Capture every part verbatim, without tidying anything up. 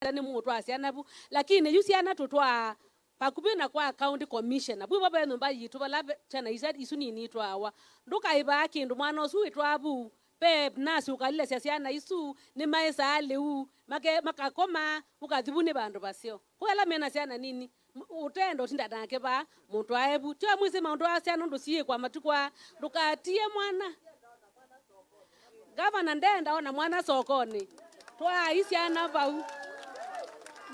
ĩla nĩmũũtwaa syana vu, lakini yu syana tũtwaa vakuvĩ na kwa county commissioner. Vu vave nyũmba yitũ vala ve-, syana isa isu nini itwaawa. Ndũkaĩvaa kĩndũ mwana ũsu wĩtwaa vu. Ve nasi ũkalilesya syana isu, nĩmaĩsaa lĩu, make-, makakoma, ũkathi vu nĩ vandũ vaseo. Kwĩ ala mena syana nini, m-, ũtenda ũtinda nake vaa, mũtwae vu. Tyo mwĩsĩ maũndũ aa syana ũndũ siĩkwa matukũ aa, ndũkatie mwana. Gavana ndenda ona mwana sokonĩ. Twaai syana vau.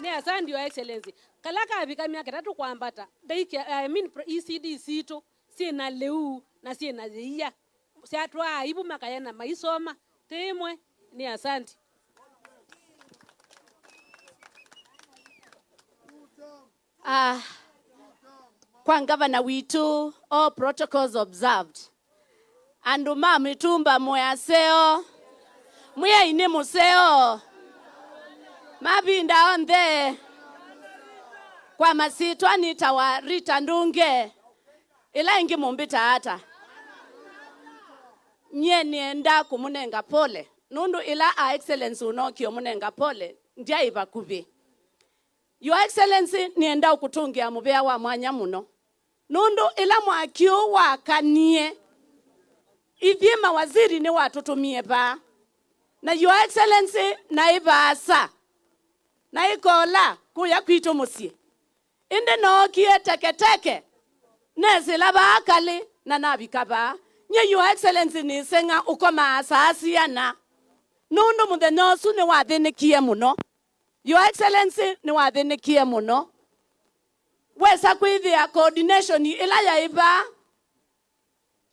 Nĩ asandi, Your Excellency. Kala kavika myaka ĩtatũ kwambata, daycare, I mean, E C D sitũ syĩ na lĩu na syĩ na yĩia. Syatwaa aivu makaya na maisoma. Ti ĩmwe. Nĩ asandi. Ah, kwa ngavana witũ, all protocols observed. Andũ ma Mĩtumba mwĩ aseo, mwĩai nĩ mũseo. Mavinda onthe, kwa masyĩtwa nĩtawa Rita Ndunge. Ĩla ĩngĩ mũmbĩtaa ata? Nyie nĩenda kũmũnenga pole, nũndũ ĩla a Excellency ũnookie ũmũnenga pole, ndyaĩ vakuvĩ. Your Excellency, nĩenda ũkũtũngĩa mũvea wa mwanya mũno, nũndũ ĩla mwaki ũũ wakanie, ithyĩ mawaziri nĩwatũtũmie vaa, na Your Excellency naĩ vaasa, naĩ Kola kũya kwitũ mũsyĩ. Ĩndĩ nookie teketeke, nesĩla vaa kalĩ na navika vaa. Nyie, Your Excellency, nĩseng'a ũkomaa saa siana, nũndũ mũthenya ũsu nĩwathĩnĩkie mũno. Your Excellency, nĩwathĩnĩkie mũno. Wesa kwĩthĩa coordination ĩla yaĩ vaa,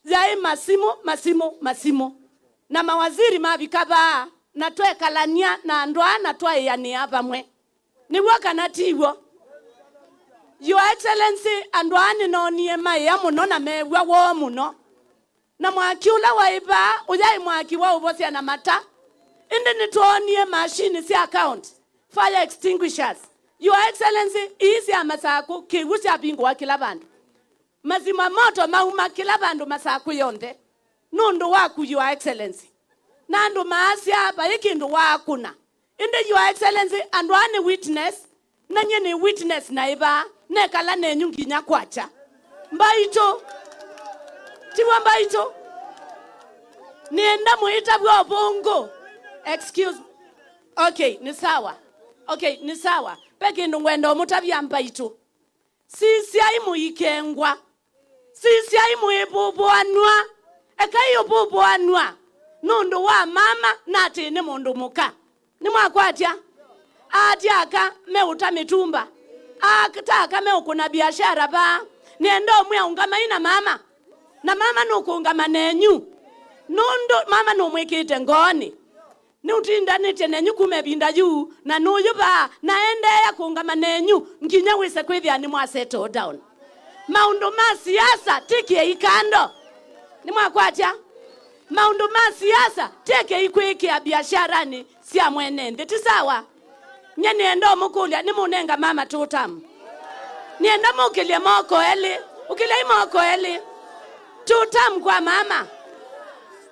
yaĩ masimũ, masimũ, masimũ. Na mawaziri mavika vaa, na twekalany'a na andũ aa na twaĩanĩa vamwe. Nĩw'o kana ti w'o? Your Excellency, andũ aa nĩnoonie maĩa mũno na mew'a woo mũno. Na mwaki ũla waĩ vaa ũyaĩ mwaki wa ũvosya na mata, ĩndĩ nĩtwoonie mashini sya count, fire extinguishers. Your Excellency, ii sya Masakũ kĩw'ũ syavingũa kĩla vandũ. Mazima moto mauma kĩla vandũ Masakũ yonthe nũndũ waku, Your Excellency. Na andũ maasya vai kĩndũ waakũna. Ĩndĩ, Your Excellency, andũ aa nĩ witness, na nyie nĩ witness naĩ vaa, nekala nenyu nginya kwakya. Mbaitũ. Tiw'o Mbaitũ? Nĩenda mũitavw'a ũvũngũ. Excuse. Okay, nĩ sawa. Okay, nĩ sawa. Ve kĩndũ ngwenda ũmũtavya Mbaitũ. Sisyai mũikengwa. Sisyai mũivũvũanw'a. Ekai ũvũvũanw'a nũndũ wa mama na atĩ nĩ mũndũ mũka. Nĩmwakwatya? Ati aka meũta mĩtumba. Ata aka meũkũna biashara vaa. Nĩenda ũmwĩa ũngamai na mama. Na mama nũkũngama nenyu. Nũndũ mama nũmwĩkĩte ngoonĩ. Nĩũtindanĩtye nenyu kuma ĩvinda yu, na nũyũ vaa, na endeea kũũngama nenyu nginya wĩse kwĩthĩa nĩmwa settle down. Maũndũ ma siasa tikĩei kando. Nĩmwakwatya? Maũndũ ma siasa tikĩei kwĩkĩa biasharanĩ sya mwene nthĩ, ti sawa? Nyie nĩenda ũmũkũlya, nĩmũnenga mama two term? Nĩenda mũkĩlye moko elĩ. Ũkĩlyai moko elĩ. Two term kwa mama.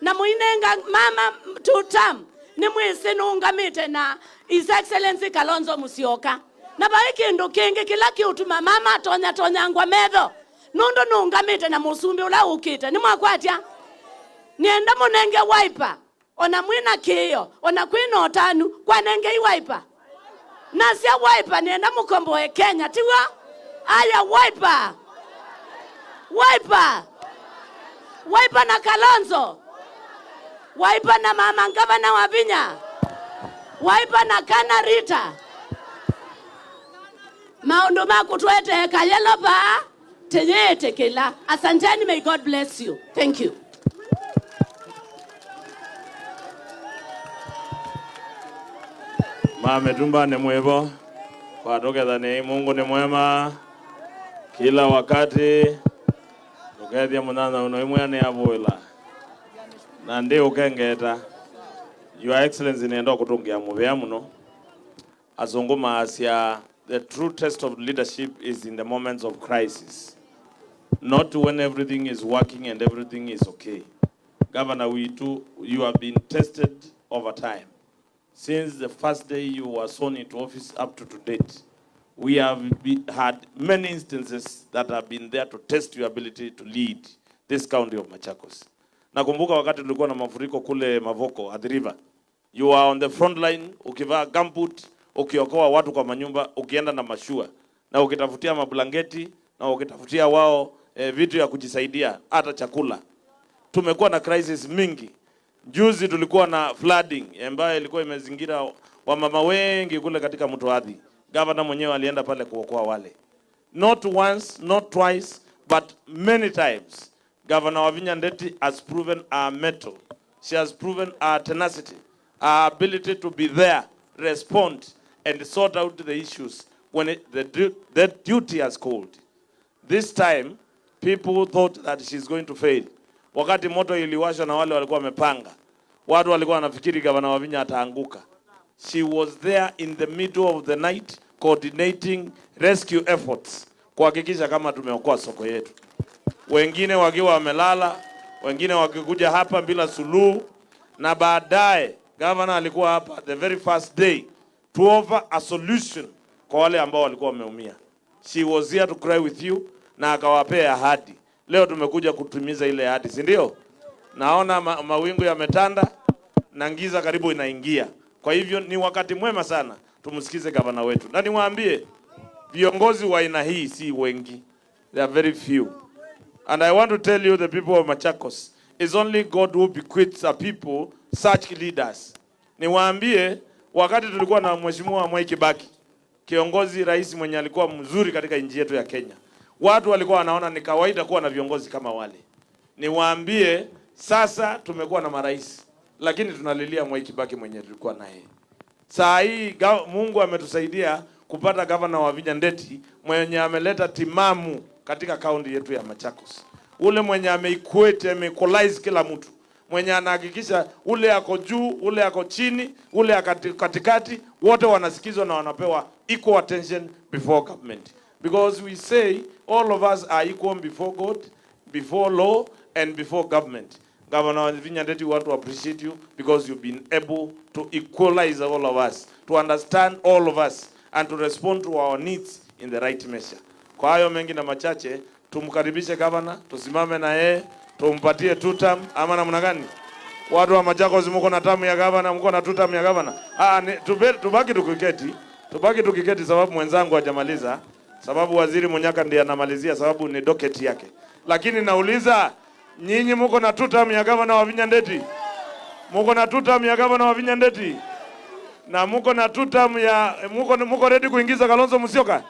Na mũinenga mama two term, nĩmwĩsĩ nũũngamĩte na His Excellency Kalonzo Musyoka. Na vai kĩndũ kĩngĩ kĩla kĩũtuma mama atonyatonyangwa metho, nũndũ nũũngamĩte na mũsumbĩ ũla ũkĩte. Nĩmwakwatya? Nĩenda mũnenge wiper. Ona mwĩ na kĩĩo, ona kwĩ na ũtanu, kwanengei wiper. Nasya wiper, nĩenda mũkomboe Kenya, tiw'o? Aya, wiper! Wiper! Wiper na Kalonzo! Wiper na mama ngavana wa vinya! Wiper na kana Rita! Maũndũ ma kũtũetee kayelo vaa. Tĩyĩĩtĩkĩla. Asanteni, may God bless you. Thank you. Ma Mĩtumbanĩ mwĩvo, kwatũkethanĩai, Mungu nĩ mwema kila wakati. Ndũkethye mũnyanya ũno imwe nĩ avũĩla. Na ndi ũkengeta. Your Excellency, nĩenda kũtũngĩa mũvea mũno. Azũngũ maasya, the true test of leadership is in the moments of crisis. Not when everything is working and everything is okay. Governor witũ, you have been tested over time. Since the first day you were sworn into office up to, to date, we have be, had many instances that have been there to test your ability to lead this county of Machakos. Nakumbuka wakati tulikuwa na mafuriko kule Mavoko, Athi River, you are on the front line, ukivaa gumboot, ukiokoa watu kwa manyumba, ukienda na mashua, na ukitafutia mablanketi, na ukitafutia wao, eh, vitu ya kujisaidia, hata chakula. Tumekuwa na crisis mingi. Juzi tulikuwa na flooding ambayo ilikuwa imezingira wamama wengi kule katika mto Athi. Gavana mwenyewe alienda pale kuokoa wale. Not once, not twice, but many times. Governor Wavinya Ndeti has proven her mettle. She has proven her tenacity, her ability to be there, respond, and sort out the issues when it, the, du- the duty has called. This time, people thought that she's going to fail. Wakati moto iliwashwa na wale walikuwa wamepanga, watu walikuwa wanafikiri Gavana Wavinya ataanguka. She was there in the middle of the night coordinating rescue efforts kuhakikisha kama tumeokoa soko yetu, wengine wakiwa wamelala, wengine wakikuja hapa bila suluhu, na baadaye gavana alikuwa hapa the very first day to offer a solution kwa wale ambao walikuwa wameumia. She was here to cry with you, na akawapea ahadi. Leo tumekuja kutimiza ile ahadi, si ndio? Naona ma mawingu yametanda na giza karibu inaingia. Kwa hivyo ni wakati mwema sana tumsikize gavana wetu, na niwaambie, viongozi wa aina hii si wengi, they are very few. And I want to tell you, the people of Machakos, it's only God who bequeaths a people such leaders. Niwaambie, wakati tulikuwa na Mheshimiwa Mwai Kibaki, kiongozi rais mwenye alikuwa mzuri katika nchi yetu ya Kenya, watu walikuwa wanaona ni kawaida kuwa na viongozi kama wale. Niwaambie, sasa tumekuwa na marais, lakini tunalilia Mwai Kibaki mwenye tulikuwa naye. Saa hii ga- Mungu ametusaidia kupata gavana Wavinya Ndeti mwenye ameleta timamu katika kaunti yetu ya Machakos, ule mwenye ameequate, ameequalize kila mtu, mwenye anahakikisha ule ako juu, ule ako chini, ule ako kati- katikati, wote wanasikizwa na wanapewa equal attention before government, because we say all of us are equal before God, before law, and before government. Governor Wavinya Ndeti, we want to appreciate you because you've been able to equalize all of us, to understand all of us, and to respond to our needs in the right measure. Kwa hayo mengi na machache, tumkaribishe gavana, tusimame na yeye, tumpatie two term, ama namna gani? Watu wa Machakos, mko na term ya gavana, mko na two term ya gavana? Ah, ni, tube, tubaki tukiketi, tubaki tukiketi sababu mwenzangu hajamaliza, sababu waziri Munyaka ndiye anamalizia sababu ni docket yake. Lakini nauliza, nyinyi mko na two term ya gavana Wavinya Ndeti? Mko na two term ya gavana Wavinya Ndeti? Na mko na two term ya, mko, mko ready kuingiza Kalonzo Musyoka?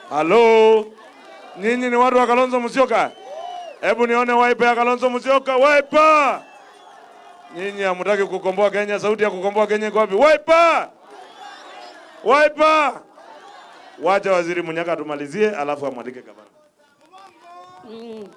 Halo? Nyinyi ni watu wa Kalonzo Musyoka? Hebu nione Wiper ya Kalonzo Musyoka. Wiper! Nyinyi hamtaki kukomboa Kenya, sauti ya kukomboa Kenya iko wapi? Wiper! Wiper! Wacha waziri Munyaka atumalizie, alafu amwalike gavana. Mm.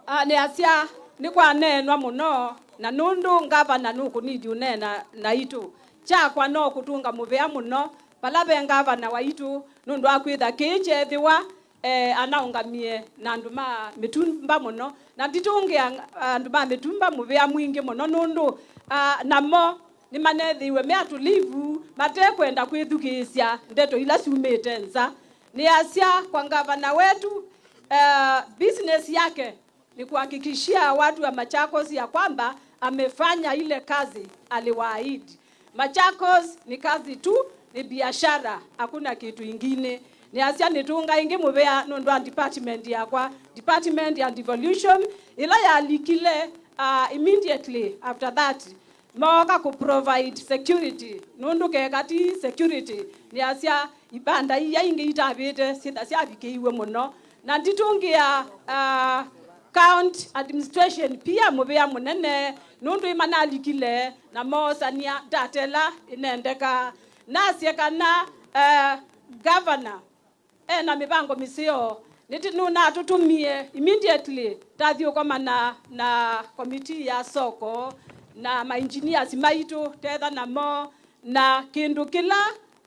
Ah, nĩasya, nĩkwaneenwa mũno, na nũndũ ngavana nũkũnithi ũneena naitũ, kyakwa no kũtũnga mũvea mũno vala ve ngavana waitũ, nũndũ wa kwĩtha kĩĩ kyeethĩwa, eh, anaũngamie na andũ ma mĩtumba mũno, na nditũngĩa andũ ma mĩtumba mũvea mwingĩ mũno, nũndũ, ah, namo nĩmaneethĩiwe me atulivu, matekwenda kwĩthukĩĩsya ndeto ila syumĩte nza. Nĩasya kwa ngavana wetu, eh, business yake ni kuhakikishia watu wa Machakos ya kwamba amefanya ile kazi aliwaahidi. Machakos ni kazi tu, ni biashara, hakuna kitu ingine. Nĩasya nĩtũnga ĩngĩ mũvea nũndũ wa department yakwa, department ya devolution, ĩla yalikile, uh, immediately after that. Mooka kũ provide security, nũndũ keka ti security, nĩasya ibanda iya ingĩ itavĩte syĩtha syavikĩiwe mũno. Na nditũngĩa, ah, county administration pia mũvea mũnene, nũndũ imanalikile na moosania data ĩla ĩnendeka. Nasye kana, eh, governor e na mĩvango mĩseo. Nĩtĩ-, nũnatũtũmie immediately tathi ũkomana na komiti ya soko na ma engineers maitũ tetha namo, na kĩndũ kĩla,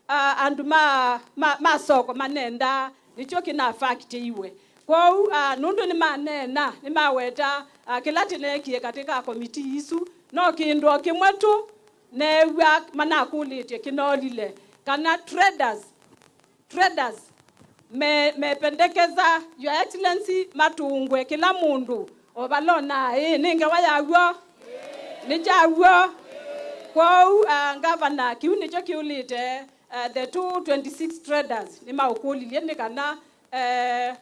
ah, andũ ma, ma, ma soko manendaa nĩkyo kĩnafakitĩiwe. Kwoou, ah, nũndũ nĩmaneena, nĩmaweta, ah, kĩla tĩneekie katĩ ka komiti isu, no kĩndũ o kĩmwe tu neew'a manakũlĩtye kĩnolile, kana traders, traders me, mependekeza, Your Excellency, matũngwe kĩla mũndũ o vala ũnaa. Ĩĩ, nĩ ngewa ya w'o? Nĩ kya w'o? Kwoou, ah, ngavana, kĩu nĩkyo kĩũlĩte, ah, the two twenty-six traders nĩmaũkũlilye nĩ kana, eh,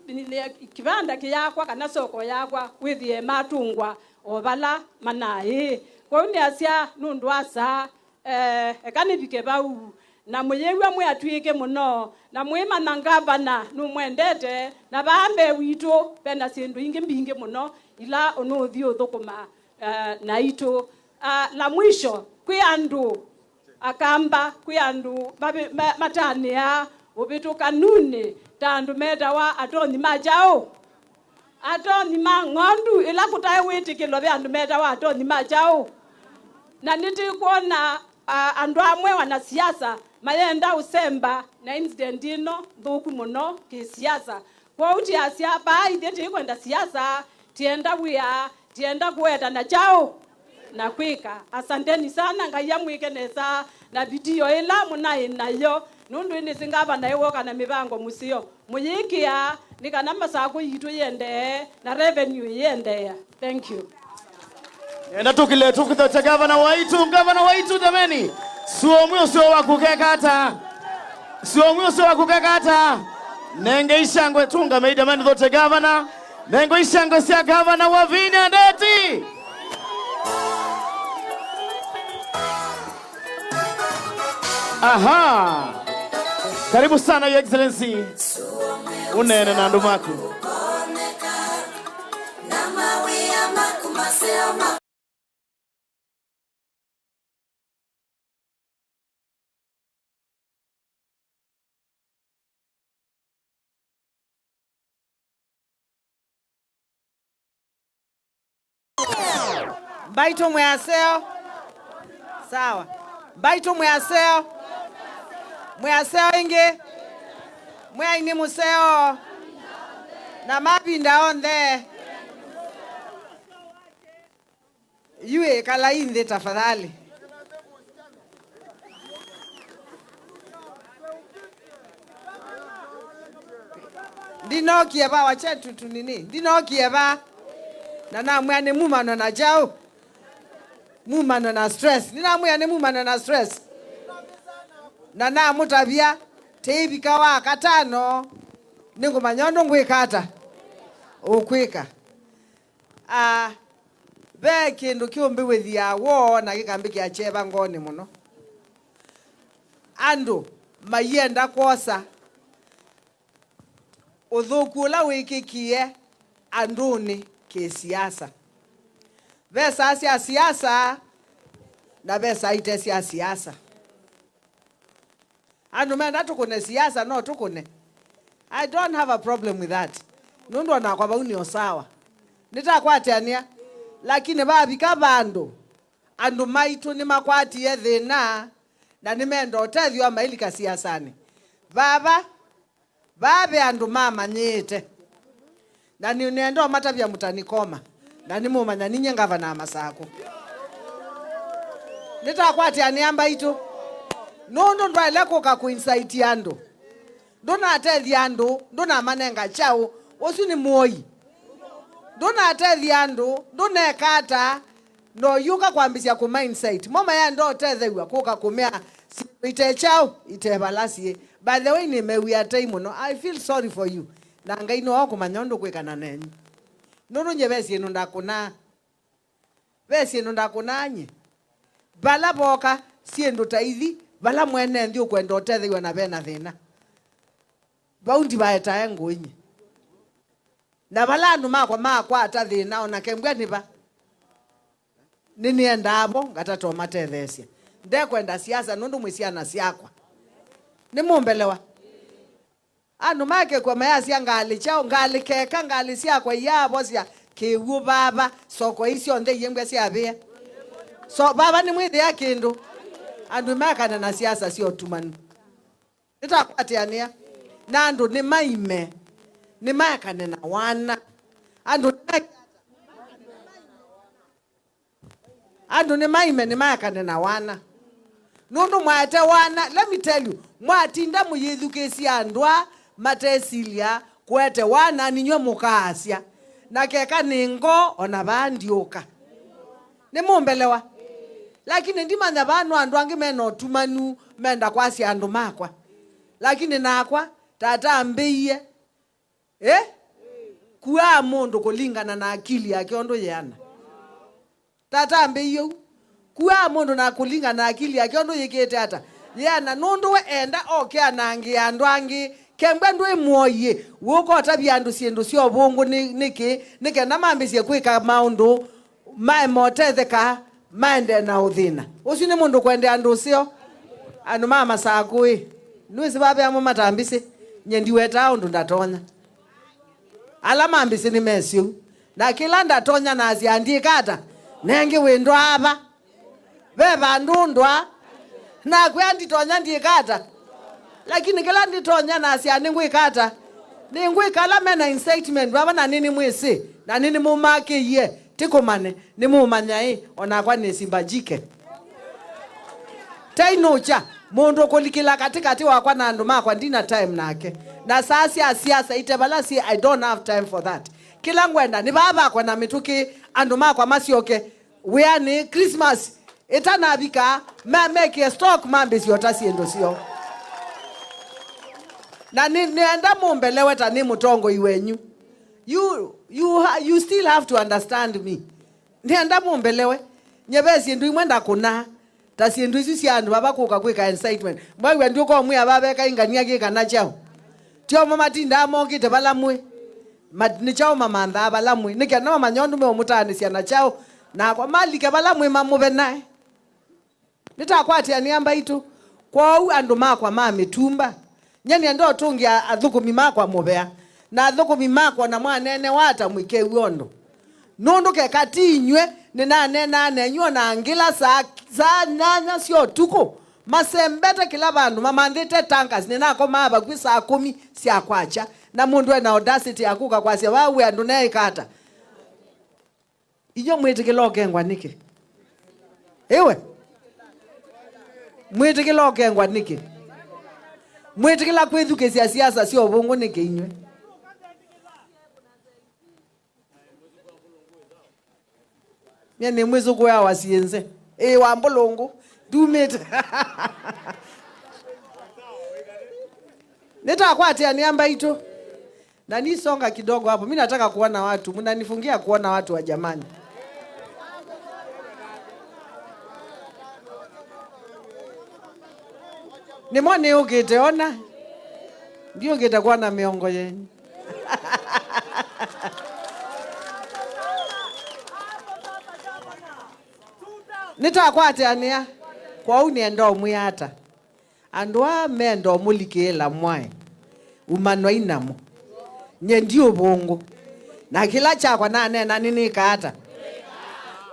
nĩ, nĩ, kĩvanda kĩyakwa kana soko yakwa wĩthĩe matũngwa o vala manaa. Ĩĩ, kwoou nĩasya nũndũ wa saa, eh, eka nĩvike vau. Na mũyĩw'a mwĩ atw'ĩke mũno, na mwĩmanya ngavana nũmwendete, na vaa mbee witũ vena syĩndũ ingĩ mbingĩ mũno ila ũnũthi ũthũkũma, eh, naitũ. Ah, la mwisho, kwĩ andũ Akamba, kwĩ andũ mavi-, ma-, matanĩaa ũvĩtũkanunĩ ta andũ metawa atonyi ma kyaũ? Atonyi ma ng'ondu, ĩla kũtaĩ wĩtĩkĩlo ve andũ metawa atonyi ma kyaũ? Na nĩtĩkwona, a, andũ amwe wanasiasa mayenda ũsemba na incident ĩno nthũku mũno kĩsiasa. Kwoou tiasya, vaa ithyĩ tĩkwenda siasa, tienda wĩa, tienda kũetana kyaũ na kwĩka. Asanteni sana, Ngai amwĩke nesa na video ĩla mũnaĩ nayo, nũndũ ĩnĩsĩ ngavana ĩwoka na mĩvango mũseo. Mũyĩkĩa nĩ kana Masakũ yitũ yĩendee na revenue yĩendeea. Thank you. Nenda tũkile tũkithote gavana waitũ, gavana waitũ, jameni. Suomwi ũseo waku keka ata? Suomwi ũseo waku keka ata? Nengei shangwe, tũngamei jameni, thote gavana. Nengei shangwe sya gavana wa Vinya Ndeti. Aha. Karibu sana, Your Excellency. Ũneene na andũ maku. Mbaitũ mwĩ aseo? Sawa. Mbaitũ mwĩ aseo? Mwĩ aseo ĩngĩ? Mwĩ aini mũseo? Na mavinda onthe. Yu ĩkalai nthĩ tafadhali. Ndinokie va, wache tu, tu nini. Ndinokie va. Na namwĩa nĩ mumano na kyaũ? Mumano na stress. Ninamwĩa nĩ mumano na stress. Na namũtavya, tĩivika wa katano, nĩngũmanya ũndũ ngwĩka ata. Ũkwĩka. Ah, ve kĩndũ kĩũmbĩw'ĩthyaa woo na kĩkambĩkĩa kyeva ngoonĩ mũno. Andũ maienda kwosa ũthũku ũla wĩkĩkie andũnĩ kĩsiasa. Ve saa sya siasa na ve saa ite sya siasa. Andũ menda tũkũne siasa, no tũkũne. I don't have a problem with that. Nũndũ onakwa vau nĩ o sawa. Nĩtakwatĩanĩa. Lakini vavika vandũ, andũ maitũ nĩmakwatie thĩna, na nĩmenda ũtethyo wa mailika siasanĩ. Vava, vaa ve andũ mamanyĩĩte. Na nĩ nenda ũmatavya mũtani koma, na nĩmũmanya ninyie ngavana wa Masakũ. Nĩtakwatĩanĩa mbaitũ, nũndũ ndwaĩle kũka kũinsaiti andũ. Ndũnatethya andũ, ndũnamanenga kyaũ, ũsu nĩ mũoi. Ndũnatethya andũ, ndũneka ata, no yũka kwambĩsya kũmainsaiti. Mo mayenda ũtethew'a kũka kũmea syĩndũ ite kyaũ, ite vala syĩ. By the way, nĩmewie atei mũno. I feel sorry for you. Na Ngai nĩwe ũkũmanya ũndũ kwĩkana nenyu. Nũndũ nyie ve syĩndũ ndakũnaa. Ve syĩndũ ndakũnaa nyie. Vala voka syĩndũ ta ithi, vala mwene nthĩ ũkwenda ũtethew'a na vena thĩna, vau ndivaetae ngũĩ nyie. Na vala andũ makwa makwata thĩna, o na kembwa nĩ va, nĩnĩendaa vo ngatata ũmatetheesya. Ndekwenda siasa nũndũ mwĩ syana syakwa. Nĩmũmbelewa? Andũ makekwa mayasya ngalĩ kyaũ, ngalĩ keka, ngalĩ syakwa iyaavosya kĩw'ũ vava, soko ii syonthe iyĩngw'a syavĩa. So, vava nĩmwĩthĩa kĩndũ. Andũ nĩmaekane na siasa sya ũtumanu. Nĩtakwatĩanĩa na andũ nĩmaime, nĩmaekane na wana. Andũ nĩmaeke ata? Andũ nĩmaime, nĩmaekane na wana. Nũndũ mwaete wana, let me tell you, mwatinda mũyĩthukĩĩsya andũ aa matesilya kũete wana, ninyw'ĩ mũkaasya, na keka nĩ ngoo, o na vaa ndyũka. Nĩmũmbelewa? Lakini ndimanya vaa no andũ angĩ me na ũtumanu menda kwasya andũ makwa. Lakini nakwa, tata ambĩie, ĩ? Kuaa mũndũ kũlingana na akili yake ũndũ yĩana. Tata ambĩie ũu. Kuaa mũndũ na kũlingana na akili yake ũndũ yĩkĩte ata. Yĩana nũndũ we enda oke anangĩe andũ angĩ. Kembwa ndwĩ mũoyĩ, wũka ũtavya andũ syĩndũ sya ũvũngũ nĩ, nĩkĩ? Nĩ kenda mambĩsye kwĩka maũndũ mae motetheka, maendee na ũthĩna. Ũsu nĩ mũndũ kwendea andũ ũseo? Andũ ma Masakũ-ĩ, nĩwĩsĩ vavea mo matambĩsĩ, nye ndiwetaa ũndũ ndatonya. Ala mambĩsĩ nĩmesĩ ũu. Na kĩla ndatonya nasya, ndyĩka ata? Nengĩ wĩndwaa va? Ve vandũ ũndwaa? Nakwĩa nditonya, ndyĩka ata? Lakini kĩla nditonya nasya, nĩngwĩka ata? Nĩngwĩka ala mena incitement vava, na nĩnĩmwĩsĩ, na nĩnĩmũmakĩie. Tĩkũmane, nĩmũmanya ĩ, o nakwa nĩsimbajike. Tei nũkya, mũndũ kũlikĩla katĩkatĩ wakwa na andũ makwa, ndina time nake. Na saa sya siasa ite vala syĩ, I don't have time for that. Kĩla ngwenda nĩ vaa vakwa na mĩtũkĩ, andũ makwa masyoke wĩanĩ, Christmas ĩtanavika, ma-, mekĩe stock, mambĩsye ũta syĩndũ syoo. Na nĩ-, nĩenda mũmbelewe ta nĩ mũtongoi wenyu. You, you, ha-, you still have to understand me. Nĩenda mũmbelewe. Nye ve syĩndũ imwe ndakũnaa, ta syĩndũ isu sya andũ vava kũka kwĩka incitement. Mwaw'a ndiũkomwĩa vaveka ingania kĩ kana kyaũ? Tiomo matindaa mokĩte vala mwĩ. Ma-, nĩ kyaũ mamanthaa vala mwĩ? Nĩ kenda mamanya ũndũ meũmũtaanĩsya na kyaũ? Nakwa malike vala mwĩ mamũvenae. Nĩtakwatĩanĩa mbaitũ. Kwoou andũ makwa ma mĩtumba, nye nĩenda ũtũngĩa athũkũmi makwa mũvea, na athũkũmi makwa na mwaneenewa ata mũikew'a ũndũ. Nũndũ keka ti inyw'ĩ, nĩnaneenaa nenyu o na ngĩla saa, saa nyanya sya ũtukũ, masembete kĩla vandũ, mamanthĩte tankas, nĩnakomaa vakuvĩ saa kũmi sya kwakya, na mũndũ ena audacity ya kũka kwasya, vaa wĩ andũ neĩka ata? Inyw'ĩ mwĩtĩkĩla ũkengwa nĩkĩ? Ĩwe? Mwĩtĩkĩla ũkengwa nĩkĩ? Mwĩtĩkĩla kwĩthukĩĩsya siasa sya ũvũngũ nĩkĩ inyw'ĩ? Nye nĩ mwĩsũkũya wa sienze. Ĩĩ, wa Mbũlũngũ. Ndumĩte. Nĩtakwatĩanĩa mbaitũ. Na nisonga kidogo hapo. Mi nataka kuona watu. Mnanifungia kuona watu wa jamani. Nĩmo nĩũkĩte ona. Ndiũkĩte kuona mĩongo yenyu. Nĩtakwatĩanĩa. Kwoou nĩenda ũmwĩa ata? Andũ aa menda ũmũlikĩĩla mwaĩ, umanwai namo. Nye ndi ũvũngũ. Na kĩla kyakwa naneena nĩnĩkaa ata?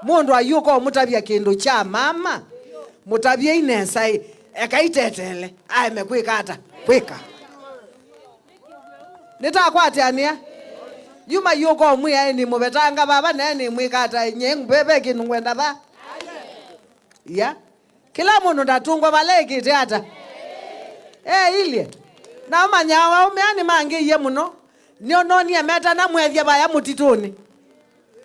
Mũndũ ayũka ũmũtavya kĩndũ kya mama, mũtavyei nesa ĩ, ekai teteele, aeme kwĩka ata? Kwĩka. Nĩtakwatĩanĩa. Yu mayũka ũmwĩa ĩ, nĩmũvetanga vava, naĩ nĩmwĩka ata? Nye ve, ve kĩndũ ngwenda va? Ya. Kĩla mũndũ ndatũngwa vala ekĩte ata? Eilye. Na ũmanyaa aũme aa nĩmangĩie mũno. Nĩononie metana mwethya vaya mũtitũnĩ.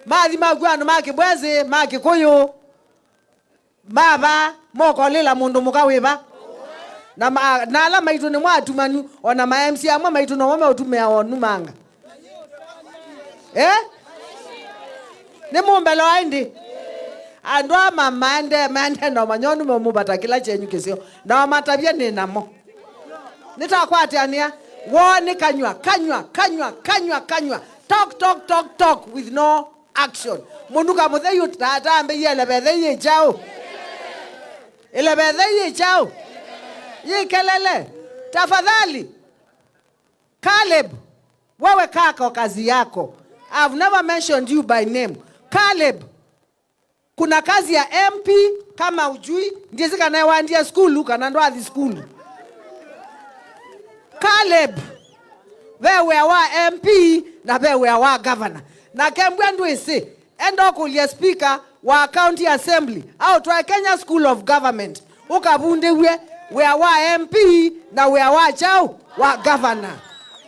Mathi makw'a andũ ma Kĩbwezi, ma Kĩkũyũ, mava, mokolĩla mũndũ mũka wĩva. Na ma-, na ala maitũ nĩmo atumanu, o na ma M C A amwe maitũ nomo meũtumĩa onumanga. Eh? Nĩ mũmbelo aĩ ndĩ? Andũ aa ma-, maende, maende na ũmanyonu meũmũvata kĩla kyenyu kĩseo. Na wamatavya nĩ namo. Nĩtakwatĩanĩa. Woo nĩ kanyw'a, kanyw'a, kanyw'a, kanyw'a, kanyw'a. Talk, talk, talk, talk with no action. Mũnuka mũtheu tata ambĩie ĩlebethe yĩ kyaũ? Ĩlebethe yĩ kyaũ? Yĩ kelele. Tafadhali. Caleb, wewe kaa kwa kazi yako. I've never mentioned you by name. Caleb, kuna kazi ya M P kama ujui, ndizi kana wandie skulu kana ndwathi skulu. Caleb, ve wĩa wa M P na ve wĩa wa governor. Na kembwa ndwĩsĩ, enda ũkũlye speaker, wa County Assembly, aũtwae Kenya School of Government, ũkavundĩw'e wĩa wa M P na wĩa wa kyaũ, wa governor.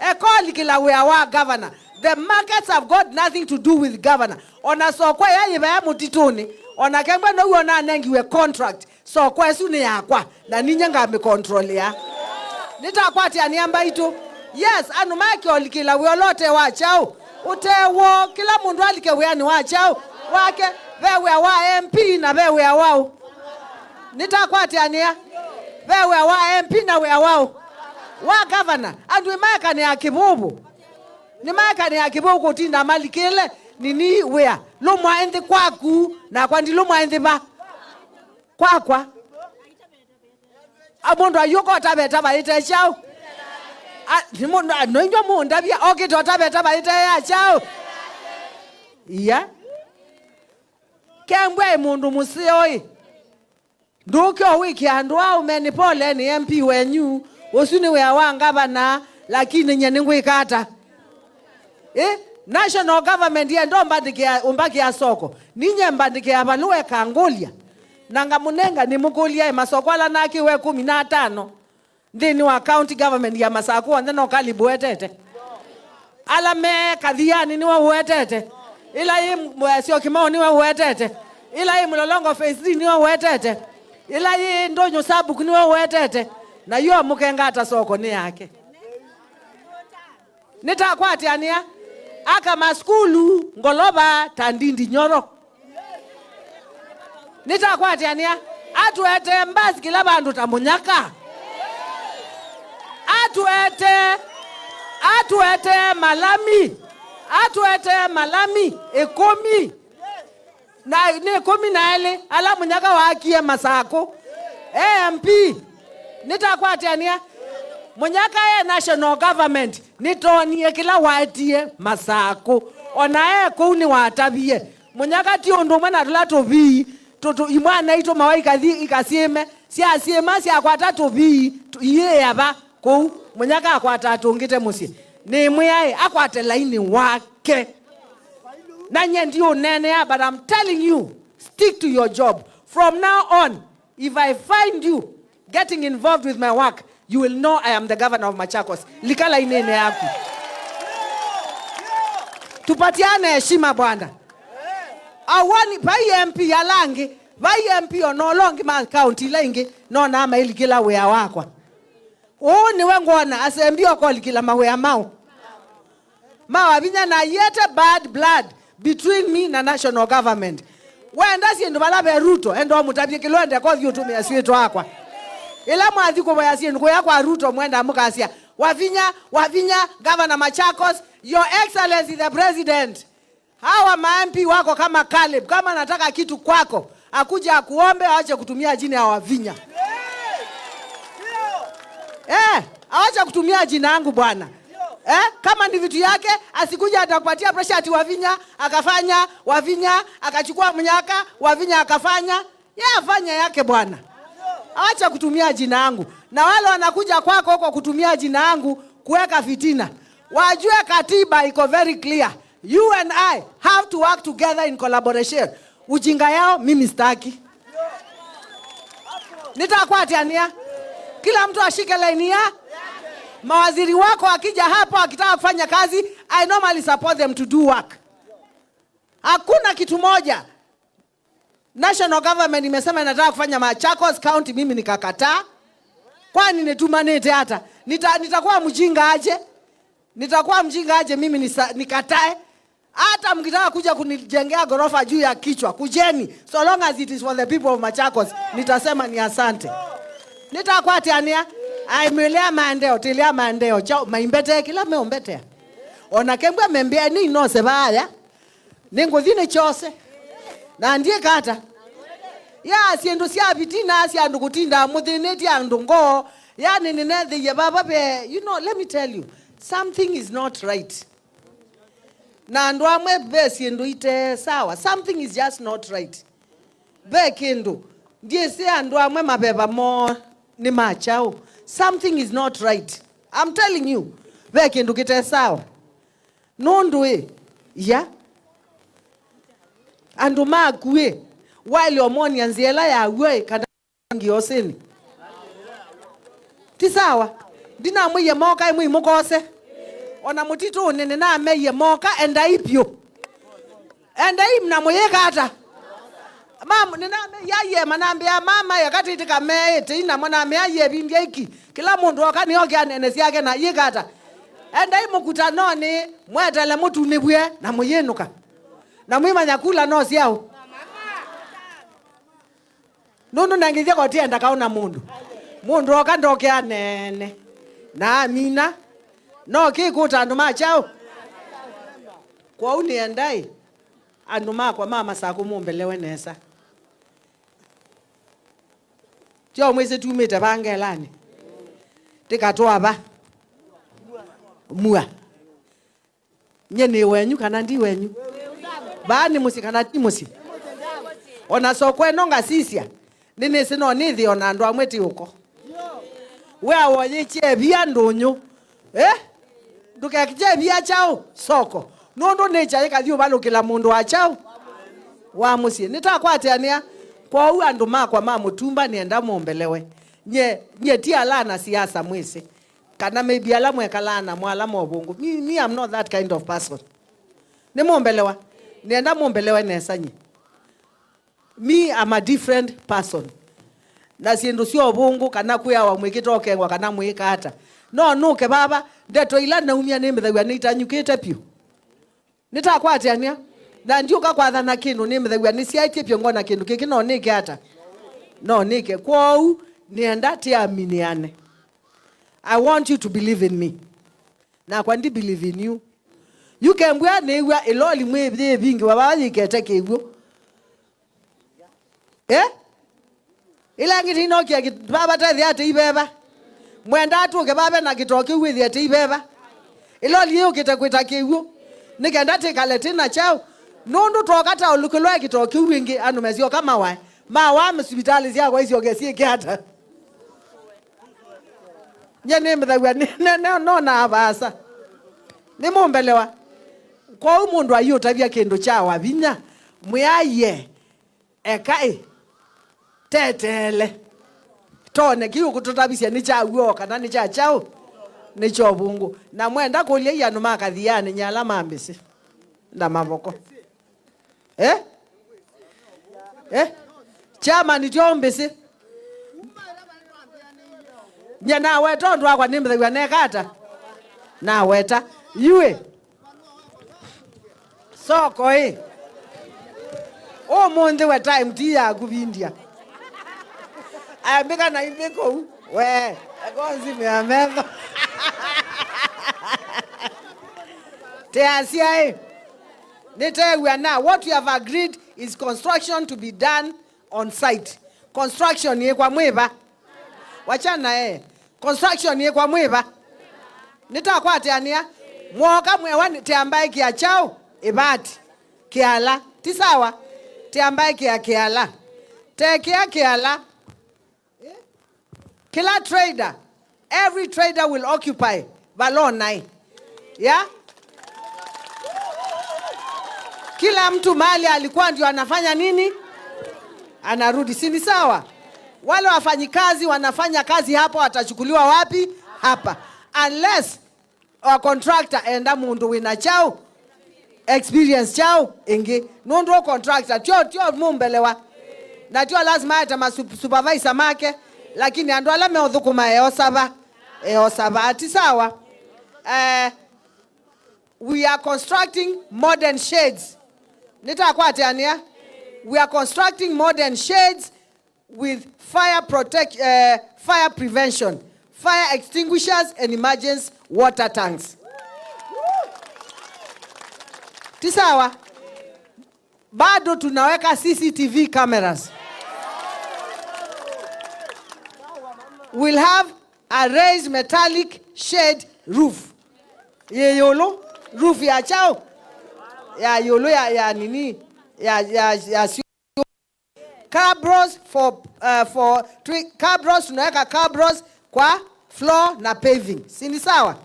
Ekolikĩla wĩa wa governor. The markets have got nothing to do with governor. Ona soko ĩya yĩ vaya mũtitũnĩ, ona kembwe now'o nanengiwe contract. Soko ĩsu nĩ yakwa, na ninyie ngamĩkontrolea. Nĩtakwatĩanĩa mbaitũ. Yes, andũ makyolikĩla wĩa ũla ũte wa kyaũ, ũte woo, kĩla mũndũ alike wĩanĩ wa kyaũ wake, ve wĩa wa M P na ve wĩa waũ. Nĩtakwatĩanĩa, ve wĩa wa M P na wĩa waũ, wa governor. Andũ ĩmaekanĩa kĩvũvũ. Nĩmaekanĩa kĩvũvũ kũtinda malikĩle nini wĩa. Lũmwae nthĩ kwaku, nakwa ndilũmwae nthĩ va. Kwakwa. A, mũndũ ayũka ũtaveta vaĩte kyaũ? A, nĩ mũndũ, a, noinywa mũndavya okĩte ũtaveta vaĩte ya kyaũ? Iya. Kembwa ĩ mũndũ mũseo ĩ. Ndũke ũwĩke andũ aũme nĩ pole nĩ M P wenyu. Ũsu nĩ wĩa wa ngavana, lakini nye nĩngwĩka ata? Ĩ, national government yenda ũmbandĩkĩa, ũmbakĩa soko. Ninye mbandĩkĩa valũa ĩkangũlya. Na ngamũnenga nĩmũkũlya ĩ masoko ala nakĩwe ĩkũmi na atano nthĩnĩ wa county government ya Masakũ onthe no Caleb ũetete. Ala me Kathiani nĩwe ũetete. Ĩla yĩ Syokimau nĩwe ũetete. Ĩla yĩ Mlolongo phase three nĩwe ũetete. Ĩla yĩ Ndũnyũ Sabuk nĩwe ũetete. Na yo mũkenga ata soko nĩ yake. Nĩtakwatĩanĩa aka masukulu ngolova ta ndindi nyoro. Nĩtakwatĩanĩa atũetee mbasi kĩla vandũ ta mũnyaka. Atũetee, atũetee malami, atũetee malami ĩkũmi. Na nĩ ĩkũmi na elĩ ala mũnyaka waakie Masakũ. E M P, nĩtakwatĩanĩa. Mũnyaka e national government, nĩtoonie kĩla waetie Masakũ. O na e kũu nĩwatavie. Mũnyaka ti ũndũ ũmwe na tũla tũvii, tũtũ, imwana itũmawa ikathi ikasyĩme, syasyĩma syakwata tũvii, tũ-, iĩĩa va kũu. Mũnyaka akwataa tũngĩte mũsyĩ. Nĩmwĩaĩ, akwate lainĩ wake. Na nyie ndiũneenea, but I'm telling you, stick to your job. From now on, if I find you getting involved with my work, you will know I am the governor of Machakos. Lika lainĩnĩ yaku. Tupatiane heshima bwana. Awani, vai M P ala angĩ, vai M P ona ũla ũngĩ ma kaunti ila ingĩ, nonaa mailikĩla wĩa wakwa. Ũũ nĩwe ngwona asembi okolikĩla mawĩa maũ ma Wavinya na aiete bad blood between me na national government. Wenda syĩndũ vala ve Ruto, enda ũmũtavye kĩla ũenda kothi ũtũmĩa syĩtwa akwa. Ĩla mwathi kũvoya syĩndũ kũya kwa Ruto, mwenda mũkasya, "Wavinya, Wavinya, Governor Machakos, Your Excellency the President." Hawa ma M P wako kama Caleb, kama anataka kitu kwako, akuje akuombe, awache kutumia jina ya Wavinya. Eh, awache kutumia jina yangu bwana. Eh, kama ni vitu yake, asikuje atakupatia pressure ati Wavinya akafanya, Wavinya akachukua mnyaka, Wavinya akafanya. Yeye afanye yake bwana. Awache kutumia jina yangu. Na wale wanakuja kwako huko kutumia jina yangu kuweka fitina, wajue katiba iko very clear. You and I have to work together in collaboration. Ujinga yao mimi sitaki. Nitakwatiania. Kila mtu ashike laini ya. Mawaziri wako akija hapo akitaka kufanya kazi, I normally support them to do work. Hakuna kitu moja national government imesema inataka kufanya Machakos County, mimi nikakataa. Kwani nitumanĩte ata? Nita-, nitakuwa mjinga aje? Nitakuwa mjinga aje mimi nisa-, nikatae? Hata mkitaka kuja kunijengea ghorofa juu ya kichwa, kujeni. So long as it is for the people of Machakos, nitasema ni asante. Nitakwatiania. Ai, mwĩlea maendeleo, tilea maendeleo, chao, maimbete, kila meombetea. Ona kembwa membea ni inose vaya. Nĩngũthi nĩ kyose. Na ndiĩka ata? Ya, syĩndũ sya vitina, sya andũ kũtinda mũthĩnĩtye andũ ngoo. Yani, nĩneethĩie vava ve, you know, let me tell you, something is not right. Na andũ amwe ve syĩndũ ite sawa. Something is just not right. Ve kĩndũ. Ndiĩsĩ andũ amwe maveva moo nĩ ma kyaũ. Something is not right. I'm telling you, ve kĩndũ kĩte sawa. Nũndũ ĩ, ya, andũ maku ĩ, Waĩle ũmwonia nzĩa ĩla ya w'o ĩ, kana ngiosĩnĩ. Ti sawa? Ndinamwĩie moka ĩmwe imũkose. O na mũtitũnĩ nĩnameie moka, endai vyũ. Endai na mũyĩka ata? Mam, nĩnameie aiee, manambĩa, "Mama, eka tĩtĩka meĩte inamo." Namea, "Aiee, vindya iki. Kĩla mũndũ oka nĩoke anene syake na yĩka ata?" Endai mũkutanonĩ, mwetele mũtunĩvw'e na mũyĩnũka. Na mwĩmanya kula no syaũ. Nũndũ nangĩthya kotienda kaũ na mũndũ. Mũndũ oka ndoke aneene. Na amina. No kĩkũta andũ ma kyaũ? Kwoou nĩendai andũ makwa ma Masakũ mũmbelewe nesa. Tyo mwĩsĩ tumĩte va ngelanĩ. Tĩkatũa va. Mua. Nye nĩ wenyu kana ndi wenyu? Vaa nĩ mũsyĩ kana ti mũsyĩ? O na soko ĩno ngasisya, nĩnĩsĩ no nĩthĩe o na andũ amwe ti ũko. Wĩa woyĩkyevia ndũnyũ. Eh? Ndũkekyevia kyaũ? Soko. Nũndũ nĩkya yĩkathi ũvalũkĩla mũndũ wa kyaũ? Wa mũsyĩ. Nĩtakwatĩanĩa. Kwoou andũ makwa ma mũtumba nĩenda mũmbelewe. Nye, nye ti ala na siasa mwĩsĩ. Kana maybe ala mwekalaa namo ala movũngũ. Me, me, I'm not that kind of person. Nĩmũmbelewa? Nĩenda mũmbelewe nesa nyie. Me, I'm a different person. Na syĩndũ sya ũvũngũ kana kwĩawa mwĩkĩte ũkengwa kana mwĩka ata. No nũke vava, ndeto ila naumya nĩmĩthaw'a nĩitanyũkĩte vyũ. Nĩtakwatĩanĩa, na ndyũka kwathana kĩndũ, nĩmĩthaw'a nĩsyaĩtye vyũ ngona kĩndũ kĩkĩ no nĩke ata? No nĩke. Kwoou, nĩenda tĩaminĩane. I want you to believe in me. Nakwa ndi believe in you. Yu kembwa nĩw'a ĩloli mwĩ yĩvingĩwa vaa yĩkete kĩw'ũ. Eh? Ĩla ĩngĩ tĩinokia kĩ-, vava tethĩa atĩ iveva. Mwenda atũke vave na kĩtoo kĩu wĩthĩ atĩ iveva. Ĩloli yĩũkĩte kwĩta kĩw'ũ. Nĩ kenda tĩkale tĩ na kyaũ. Nũndũ twoka ta ũlũkĩlwa kĩtoo kĩu ĩngĩ, andũ mesyoka mawae. Mawaa sivitalĩ syakwa isyoke syĩke ata? Nye nĩmĩthaw'a nĩ-, nĩ-, nĩ-, nonaa vaasa. Nĩmũmbelewa? Kwoou mũndũ aiũtavya kĩndũ kyawa vinya, mwĩaie. Eka ĩ, teteele. Tone kĩu ũkũtũtavisya nĩ kya w'o kana nĩ kya kyaũ? Nĩ kya ũvũngũ. Na mwenda kũlya ĩ andũ ma Kathianĩ nyala ma mbĩsĩ na mavoko. Eh? Eh? Chairman tyo mbĩsĩ. Nye naweta ũndũ wakwa nĩmĩthaw'a neka ata? Naweta. Yuĩ. Soko ĩ. Ũmũnthĩ we time ti yaku vindya. Ambĩka na imbĩ kũu. We, ekonzi mĩa metho. Teasya ĩ. Nĩtew'a na what we have agreed is construction to be done on site. Construction yĩkwa mwĩva? Wachana eh. Construction yĩkwa mwĩva? Nĩtakwatĩanĩa. Mwoka mwewa nĩ-, teambaĩkĩa kyaũ? Ĩvati. Kĩala. Ti sawa? Teambaĩkĩa kĩala. Tekĩa kĩala. Kĩla trader, every trader will occupy vala ũnaĩ. Yeah? Kila mtu mahali alikuwa ndio anafanya nini? Anarudi. Si ni sawa? Wale wafanyikazi wanafanya kazi hapa watachukuliwa wapi? Hapa. Unless o contractor enda mũndũ wĩna kyaũ? Experience kyaũ ĩngĩ? Nũndũ o contractor tyo, tyo mũmbelewa. Na tyo lazima aete ma sup-, supervisor make, lakini andũ ala meũthũkũma eosava, eosava. Ti sawa? Eh, we are constructing modern sheds. Nĩtakwatĩanĩa? We are constructing modern sheds with fire protect, eh, fire prevention, fire extinguishers and emergency water tanks. Ti sawa? Bado tunaweka C C T V cameras. We'll have a raised metallic shade roof. Yĩ ĩũlũ, roof ya kyaũ? Ya ĩũlũ ya, ya nini? Ya, ya, ya Cabros for, uh, for, twi-, cabros, tunaweka cabros kwa floor na paving. Si ni sawa?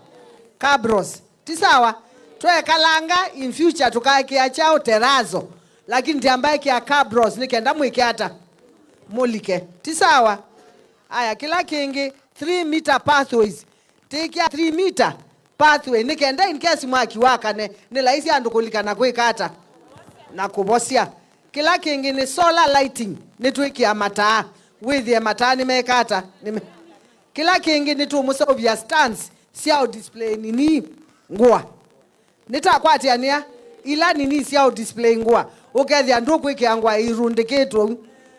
Cabros. Ti sawa? Twekalanga in future tukaekea kyaũ? Terrazzo. Lakini ndiamba ĩkĩa cabros nĩ kenda mwĩke ata? Mũlike. Ti sawa? Aya, kĩla kĩngĩ, three meter pathways. Tĩkĩa three meter pathway, nĩ kenda in case mwaki wakane, nĩ laisi andũ kũlika na kwĩka ata? Na kũvosya. Kĩla kĩngĩ nĩ solar lighting, nĩtwĩkĩa mataa, wĩthĩe mataa nĩmeka ata? Nĩme-, kĩla kĩngĩ nĩtũmũseũvya stands sya ũ display nini ngũa. Nĩtakwatĩanĩa ila nini sya ũ display ngũa, ũkethĩa ndũkwĩkĩa ngũa irundĩkĩtwe ũu.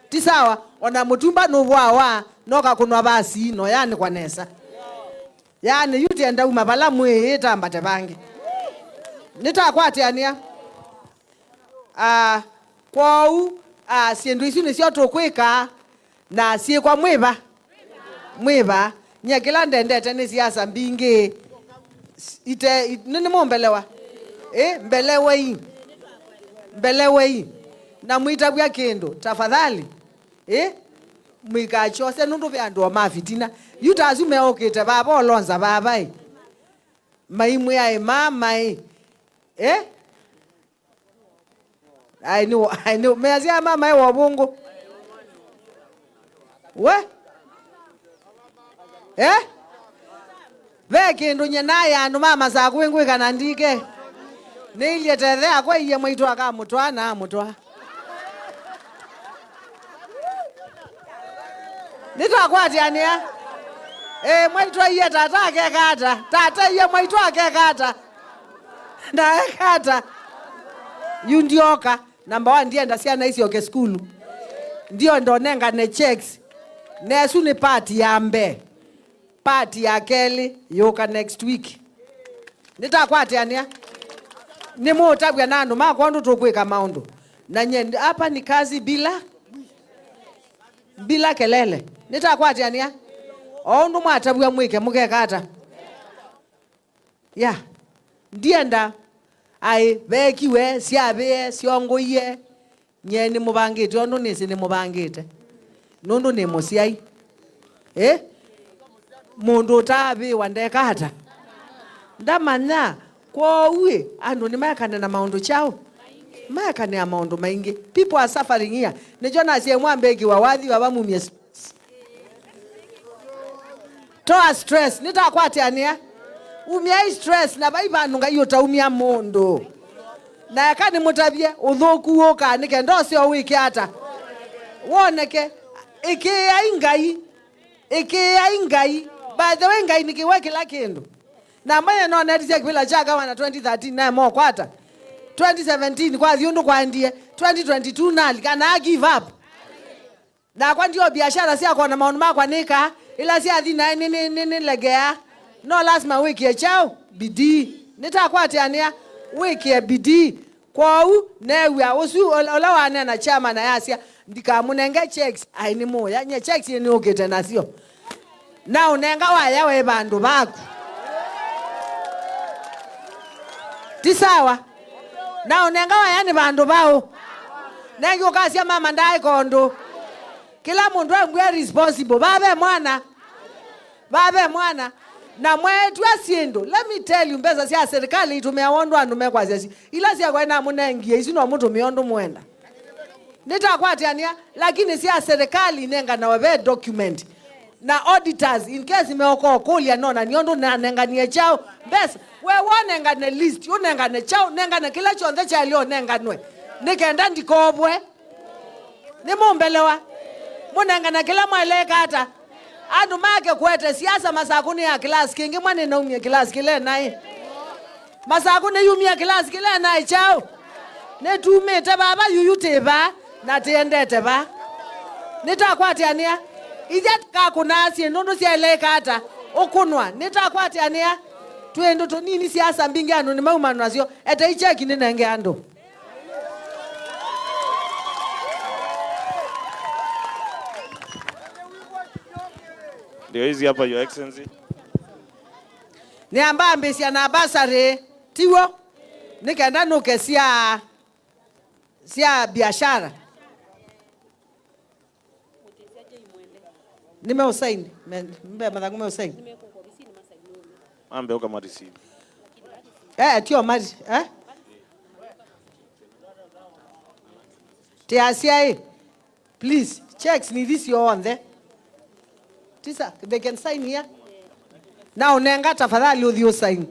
Ti sawa, ona mũtumba nũvũawa, noka kũnwa vasi, no yaanĩkwa nesa. Yaani, yu tienda uma vala mwĩĩ, ĩtambate vangĩ. Nĩtakwatĩanĩa. Ah, kwoou, ah, syĩndũ isu nĩsyo tũkwĩka, na syĩkwa mwĩva? Mwĩva? Nyie kĩla ndendete nĩ siasa mbingĩ. S-, ite, it-, nĩ, nĩmũmbelewa? Ĩ, mbelewei. Mbelewei. Na mwĩtavw'a kĩndũ, tafadhali. Ĩ? Mũikakyose nũndũ ve andũ o ma fitina. Yu ta asu meũkĩte vava olonza vava ĩ. Maimwĩa ĩ mama ĩ. Ĩ? Ai nĩ, ai nĩ, measya mama ĩ wa ũvũngũ. We? Eh? Ve kĩndũ nye naĩ andũ ma Masakũ ĩngwĩka na ndike. Nĩilye tethe akwa iye mwaitũ akamũtwaa na amũtwaa. Nĩtwakwatĩanĩa. Ĩĩ, mwaitũ aiye tata akeka ata? Tata aiye mwaitũ akeka ata? Na eka ata? Yu ndioka. Number one, ndienda syana isyoke sukulu. Ndienda ũnengane checks. Na ĩsu nĩ part ya mbee. Part ya kelĩ yũka next week. Nĩtakwatĩanĩa. Nĩmũũtavw'a na andũ makwa ũndũ tũkwĩka maũndũ. Na nye, hapa ni kazi bila, bila kelele. Nĩtakwatĩanĩa. O ũndũ mwatavw'a mwĩke, mũkeka ata? Ya. Ndienda aĩ veekiwe, syavĩe, syongũie. Nyie nĩmũvangĩte ũndũ nĩsĩ nĩmũvangĩte. Nũndũ nĩ mũsyai. Ĩ? Mũndũ ũtaavĩwa ndeka ata? Ndamanya. Kwoou ĩ, andũ nĩmaekane na maũndũ kyaũ? Maekanĩa maũndũ maingĩ. People are suffering here. Nĩkyo nasye mwambĩkĩwa wathi vava mumye s-, Toa stress, nĩtakwatĩanĩa. Umyai stress, na vai vandũ Ngai ũtaumya mũndũ. Na eka nĩmũtavye, ũthũku wũkaa nĩ kenda ũseo wĩke ata? Woneke. Ĩkĩĩai Ngai. Ĩkĩĩai Ngai. By the way, Ngai nĩ kĩwe kĩla kĩndũ. Na mwenye no netisye kĩvĩla kya gavana twenty thirteen, nae mokwata. Twenty seventeen, kwathi ũndũ kwaendie. Twenty twenty-two nalika, na give up. Nakwa ndio biashara syakwa na maũndũ makwa nĩkaa, ila syathi naĩ nĩ, nĩ, nĩ, nĩlegeaa. No lasima wĩkĩe kyaũ? Bidii. Nĩtakwatĩanĩa, wĩkĩe bidii. Kwoou, neew'a ũsu ũla, ũla waneena chairman ayasya, ndikamũnenge checks, aĩ nĩmũũya, nye checks ĩ nĩũkĩte nasyo. Na ũnenga waya we vandũ vaku. Ti sawa? Na ũnenga waya nĩ vandũ vaũ? Nengi ũkasya mama ndaaĩka ũndũ. Kĩla mũndũ ambwĩa responsible. Vave mwana. Vave mwana. Na mweetw'a syĩndũ. Let me tell you, mbesa sya serikali itũmĩawa ũndũ andũ mekwasya si. Ila syakwa namũnengie, isu no mũtũmĩe ũndũ mwenda. Nĩtakwatĩanĩa, lakini sya serikali inenganawa ve document. Na auditors, in case meoka ũkũlya, nona nĩ ũndũ nanenganie kyaũ. Mbesa, we wonengane list, ũnengane kyaũ, nengane kĩla kyonthe kyaĩle ũnenganwe. Nĩ kenda ndikovwe. Nĩmũmbelewa? Mũnengane kĩla mwaĩle ĩka ata? Andũ make kũete siasa Masakũ nĩ ya kĩlasi kĩngĩ, mwa nĩnaumie kĩlasi kĩla naĩ. Masakũ nĩyumie kĩlasi kĩla naĩ kyaũ? Nĩtumĩte vava yuyu tĩ vaa, na tĩendete vaa. Nĩtakwatĩanĩa. Ithyĩ tũkakũnaa syĩndũ nũndũ syaĩle ĩka ata? Ũkũnwa. Nĩtakwatĩanĩa. Twĩ ndũ tũnini siasa mbingĩ andũ nĩmaumanwa nasyo. Etei cheki nĩnenge andũ. Ndio hizi hapa, Your Excellency. Nĩambambĩsya na basarĩ, tiw'o? Nĩ kenda nũke sya, sya biashara. Nĩmeũsaini. Me, mbe mathangũ meũsaini. Mambe ũkamatisi. Eh, tio mari, eh? Tiasya ĩ, please, checks nĩ ithi syonthe. Tisa, they can sign here. Na ũnenga tafadhali ũthi ũsign.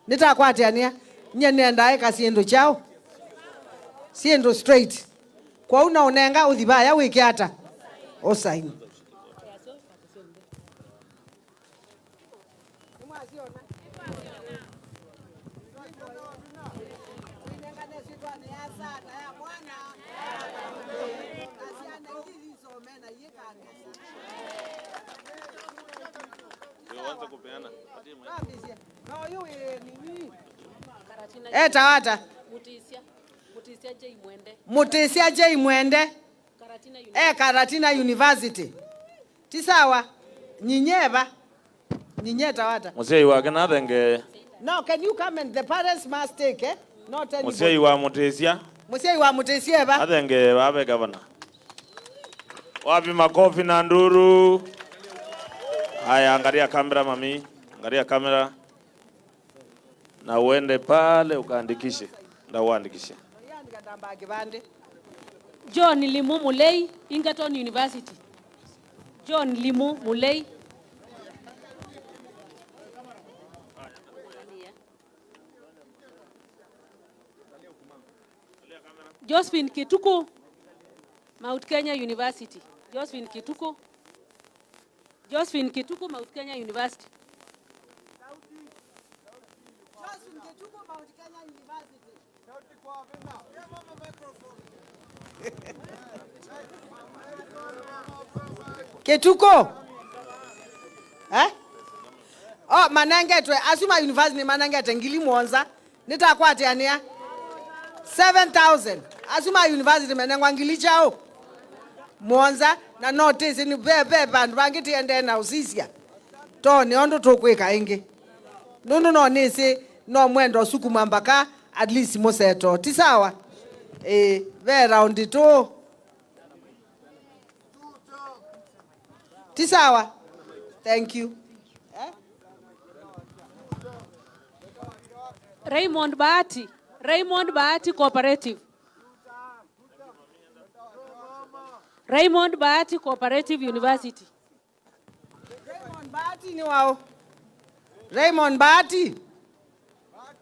Nĩtakwatĩanĩa, nyie nĩendaa ĩka syĩndũ kyaũ? Syĩndũ straight. Kwoou na ũnenga ũthi vaya wĩke ata? Ũsign. Nĩmwasyona? Inengane syĩtwanĩ ya Saa na ya Mwana. Na syana ithi isome na iĩkangasa. Ndio uanze kupeana. Patie mwenye. Twambĩsye. Na ũyũ wĩ nini? Karatina. Etawa ata? Mutisia. Mutisia J Mwende. Mutisia J Mwende. Karatina University. E Karatina University. Ti sawa. Nyinyi eva. Nyinyi etawa ata? Mũsyai wake nathengee. No, can you come and the parents must take, eh? Not anybody. Mũsyai wa Mũtĩsya. Mũsyai wa Mũtĩsya eva. Athengee vaa ve gavana. Wapi makofi na nduru? Aya, angalia kamera, mami. Angalia kamera. Na uende pale ukaandikishe. Nda uandikishe. John Limu Mulei, Egerton University. John Limu Mulei. Josephine Kituku, Mount Kenya University. Josephine Kituku. Josephine Kituku, Mount Kenya University. Josephine Kituku, Mount Kenya University. Kituku. Eh? Oh, manengetwe, asu ma university manengete ngili mũonza. Nĩtakwatĩanĩa. Seven thousand. Asu ma university menengwa ngili kyaũ? Mũonza. Na no tĩsĩ nĩ ve, ve vandũ vangĩ tĩendee na ũsisya. To nĩ ũndũ tũkwĩka ĩngĩ. Nũndũ no nĩsĩ no mwenda ũsukuma mbaka at least mũseto. Ti sawa? Ĩĩ, ve raundi tũ. Ti sawa? Thank you. Eh? Raymond Bahati, Raymond Bahati Cooperative. Raymond Bahati Cooperative University. Raymond Bahati nĩ waũ? Raymond Bahati?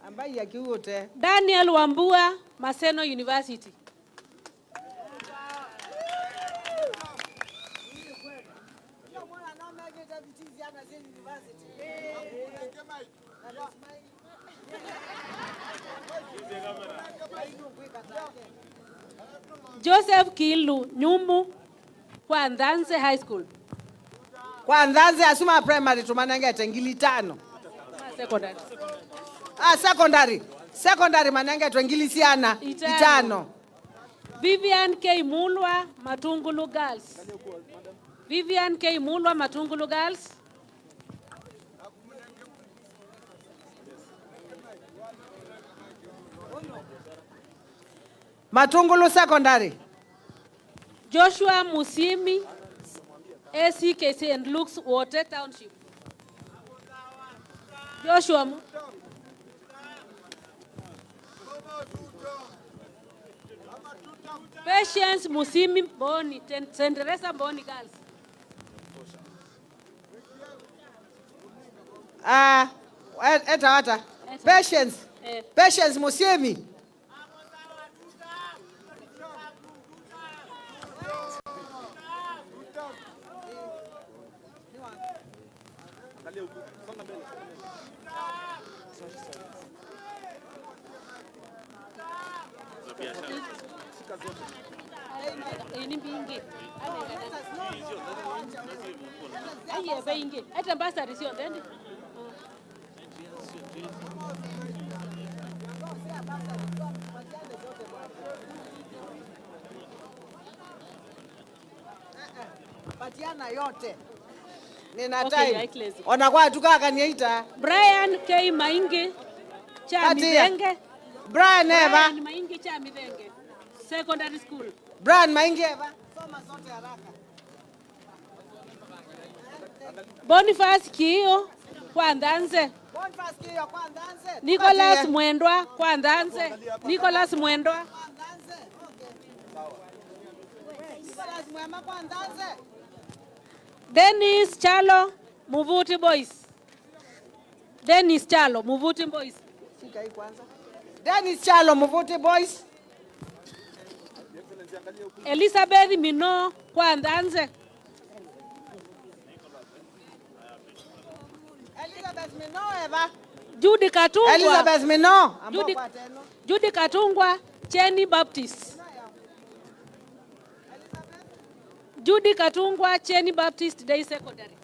Ambai akiuga ũte. Daniel Wambua, Maseno University. Joseph Kilu Nyumu, kwa Nthanze High School. Kwa Nthanze, asu ma primary tũmanengete ngili itano. Ma secondary. Ah, secondary. Secondary manengetwe ngili siana itano. Itano. Vivian K Mulwa, Matungulu Girls. Vivian K Mulwa, Matungulu Girls. Matungulu Secondary. Joshua Musimi, A C K Saint Luke's, Wote Township. Joshua Mu-, Patience Musimi, Mboni, Ten-, Saint Teresa Mboni Girls. Ah, e-, eta ata? Eta. Patience. Eh. Patience Musimi. Ĩĩ, nĩ mbingĩ. Aiye, ve ingĩ. Ete mbasari syonthe ndi. Patiana yote. Nina time. Okay, Your Excellency. Ona kwa tukakania ita. Brian K Maingi, cha Katia. Mithenge. Brian eva. Brian Maingi, cha Mithenge Secondary School. Brian Maingi eva. Soma zote haraka. Boniface Kiio, kwa Nthanze. Boniface Kiio, kwa Nthanze. Nicholas Mwendwa, kwa Nthanze. Nicholas Mwendwa. Kwa Nthanze. Okay. Nicholas Mwema kwa Nthanze. Dennis Chalo, Muvuti Boys. Dennis Chalo, Muvuti Boys. Shika hii kwanza. Dennis Chalo, Muvuti Boys. Elizabeth Mino kwa Nthanze. Elizabeth Mino eva. Judy Katungwa. Elizabeth Mino. Judy, Judy Katungwa, Kyeni Baptist. Judy Katungwa, Kyeni Baptist Day Secondary.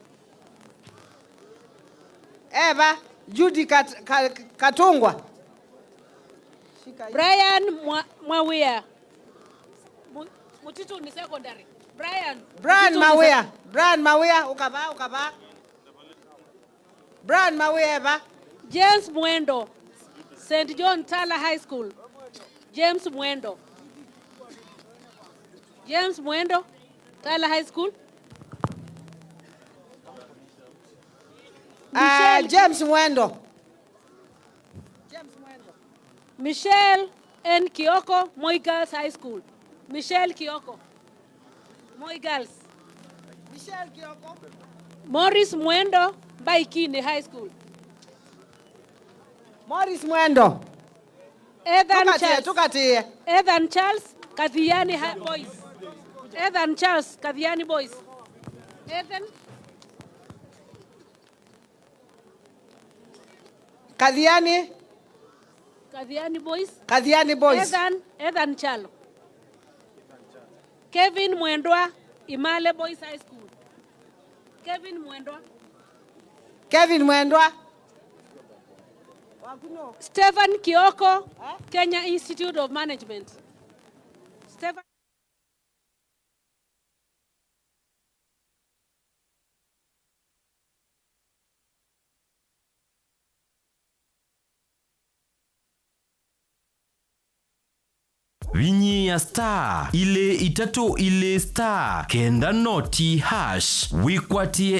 Eva, Judy Kat-, Ka-, Katungwa. Brian Mwa-, Mawia. Mu-, Mutituni Secondary. Brian. Brian Mutituni Mawia. Sec- Brian Mawia, ũkava, ũkava. Brian Mawia eva. James Mwendo, Saint John Tala High School. James Mwendo. James Mwendo, Tala High School. Ah, Michelle James Mwendo. Michelle N Kioko, Moi Girls High School. Michelle Kioko, Moi Girls. Michelle Kioko. Morris Mwendo, Mbaikini High School. Morris Mwendo. Ethan Tukatie, Charles. Tukatie. Ethan Charles, Kathiani Hi-, Boys. Ethan Charles, Kathiani Boys. Ethan. Kathiani. Kathiani Boys. Kathiani Boys. Ethan, Ethan Chalo. Kevin Mwendwa, Imale Boys High School. Kevin Mwendwa. Kevin Mwendwa. Stephen Kioko, eh? Kenya Institute of Management. Stephen. Vinyĩa star ilĩ itatũ ilĩ star kenda noti hash wĩkwatĩe